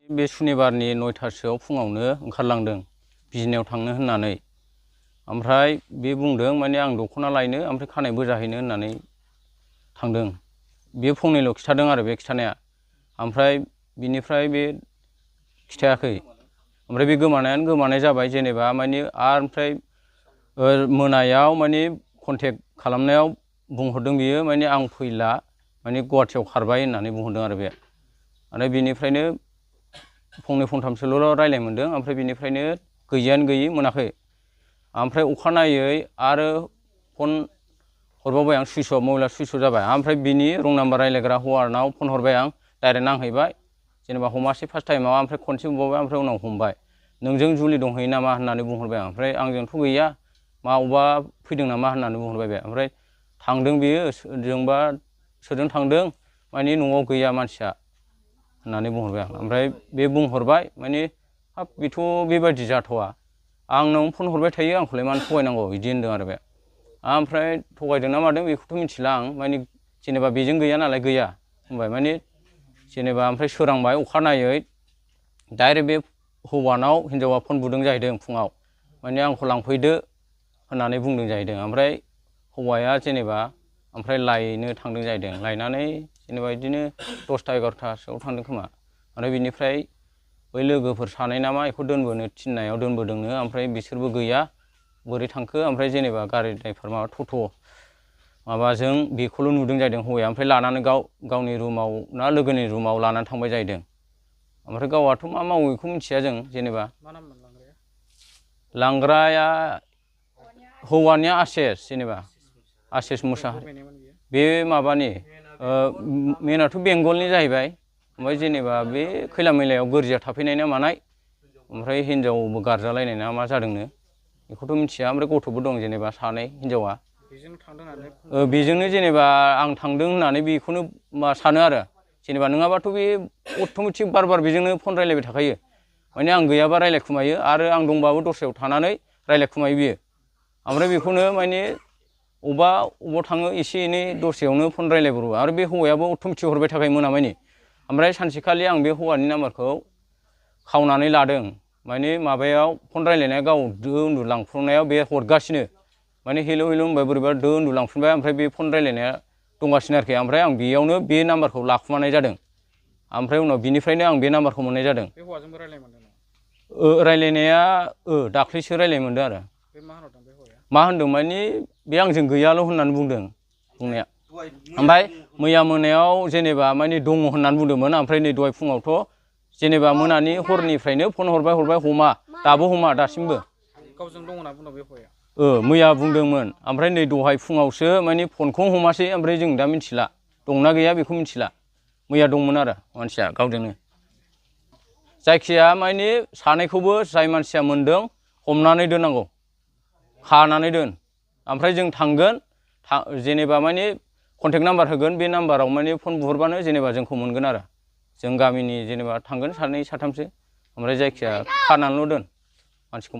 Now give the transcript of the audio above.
बे सुनिबारनि 9टासोआव फुङावनो ओंखारलांदों बिजनियाव थांनो होननानै। ओमफ्राय बे बुंदों माने आं दख'ना लायनो ओमफ्राय खानाय बोजाहैनो होननानै थांदों। बे फंनैल' खिथादों आरो बे खिथानाया। ओमफ्राय बिनिफ्राय बे खिथायाखै। ओमफ्राय बे गोमानायानो गोमानाय जाबाय जेनेबा माने आरो ओमफ्राय मोनायाव माने कन्टेक्ट खालामनायाव बुंहरदों बियो माने आं फैला माने गुवाहाटियाव खारबाय होननानै बुंहरदों आरो बे। आरो बिनिफ्रायनो फंनै फंथामसोल' रायलाय मोन्दों। ओमफ्राय बिनिफ्रायनो गैयानो गैयि मोनाखै। ओमफ्राय अखानायै आरो फन हरबावबाय आं सुइस अफ, मबाइला सुइस अफ जाबाय। ओमफ्राय बिनि रं नाम्बार रायलायग्रा हौवानाव फन हरबाय आं, डाइरेक्ट नांहैबाय। जेनेबा हमासै फार्स्ट टाइमाव, ओमफ्राय खनसे बुबावबाय, ओमफ्राय उनाव हमबाय। नोंजों जुलि दंहैयो नामा होननानै बुंहरबाय आं। ओमफ्राय आंजोंथ' गैया, मावबा फैदों नामा होननानै बुंहरबाय बे। ओमफ्राय थांदों बियो सोरजोंबा सोरजों थांदों माने न'आव गैया मानसिया होननानै बुंहरबाय आं। ओमफ्राय बे बुंहरबाय माने हाब बेथ' बेबायदि जाथावा, आंनाव फन हरबाय थायो आंखौलाय मानो थगायनांगौ बिदि होनदों आरो बे। ओमफ्राय थगायदों ना मादों बेखौथ' मिथिला आं, माने जेनेबा बेजों गैया नालाय गैया होनबाय माने जेनेबा। ओमफ्राय सोरांबाय अखानायै डाइरेक्ट बे हौवानाव हिनजावा फन बुदों जाहैदों फुङाव, माने आंखौ लांफैदो होननानै बुंदों जाहैदों। ओमफ्राय हौवाया जेनेबा ओमफ्राय लायनो थांदों जाहैदों। लायनानै जेनेबा बिदिनो 10टा 11टासोआव थांदों खोमा। ओमफ्राय बिनिफ्राय बै लोगोफोर सानै नामा बेखौ दोनबोनो थिननायाव दोनबोदोंनो। ओमफ्राय बिसोरबो गैया, बोरै थांखो। ओमफ्राय जेनेबा गारि ड्राइभार माबा टट' माबाजों बेखौल' नुदों जाहैदों हौवाया। ओमफ्राय लानानै गावनि रुमाव ना लोगोनि रुमाव लानानै थांबाय जाहैदों। ओमफ्राय गावआथ' मा मावो बेखौ मिथिया जों जेनेबा। मा नाममोन लांग्राया? लांग्राया हौवानिया आसेस, जेनेबा आसेस मुसाहारि। बे माबानि मेनाथ' बेंगलनि जाहैबाय। ओमफ्राय जेनेबा बे खैला मैलायाव गोरजिया थाफैनाय ना मानाय, ओमफ्राय हिनजावबो गारजालायनाय ना मा जादोंनो बेखौथ' मिथिया। ओमफ्राय गथ'बो दं जेनेबा सानै, हिनजावा। बेजोंनो जेनेबा आं थांदों होननानै बेखौनो सानो आरो जेनेबा। नङाबाथ' बे अट'मेटिक बार बार बेजोंनो फन रायलायबाय थाखायो। माने आं गैयाबा रायलायखुमायो आरो आं दंबाबो दस्रायाव थानानै रायलायखुमायो बियो। ओमफ्राय बेखौनो माने अबाव थाङो एसे एनै दसेयावनो फन रायलायब्रबो। आरो बे हौवायाबो अट'मेटिक हरबाय थाखायो मोनामानि। ओमफ्राय सानसेखालि आं बे हौवानि नाम्बारखौ खावनानै लादों। माने माबायाव फन रायलायनाया गाव दो उन्दुलांफुनायाव बे हरगासिनो, माने हेलौ हेलौ होनबाय, बोरैबा दो उन्दुलांफिनबाय। ओमफ्राय बे फन रायलायनाया दंगासिनो आरोखि। ओमफ्राय आं बेयावनो बे नाम्बारखौ लाखुमानाय जादों। ओमफ्राय उनाव बिनिफ्रायनो आं बे नाम्बारखौ मोननाय जादों। बे हौवाजोंबो रायलायनो मोनदों नामा? रायलायनाया दाख्लैसो रायलायनो मोनदों आरो। बे मा होनहरदों बे हौवाया? मा होनदों माने बे आंजों गैयाल' होननानै बुंदों बुंनाया। ओमफ्राय मैया मोनायाव जेनेबा माने दङ होननानै बुंदोंमोन। ओमफ्राय नै दहाय फुङावथ' जेनेबा मोनानि हरनिफ्रायनो फन हरबाय हमा, दाबो हमा दासिमबो। गावजों दङ होनना बुंदों बे हौवाया? मैया बुंदोंमोन। ओमफ्राय नै दहाय फुङावसो माने फनखौनो हमासै। ओमफ्राय जों दा मिथिला दंना गैया बेखौ मिथिला। मैया दंमोन आरो मानसिया गावजोंनो। जायखिया माने सानैखौबो जाय मानसिया मोनदों हमनानै दोननांगौ, खानानै दोन। ओमफ्राय जों थांगोन, जेनेबा माने कन्टेक्ट नाम्बार होगोन। बे नाम्बाराव माने फन बुहरबानो जेनेबा जोंखौ मोनगोन आरो। जों गामिनि जेनेबा थांगोन सानै साथामसो। ओमफ्राय जायखिया खानानैल' दोन मानसिखौ।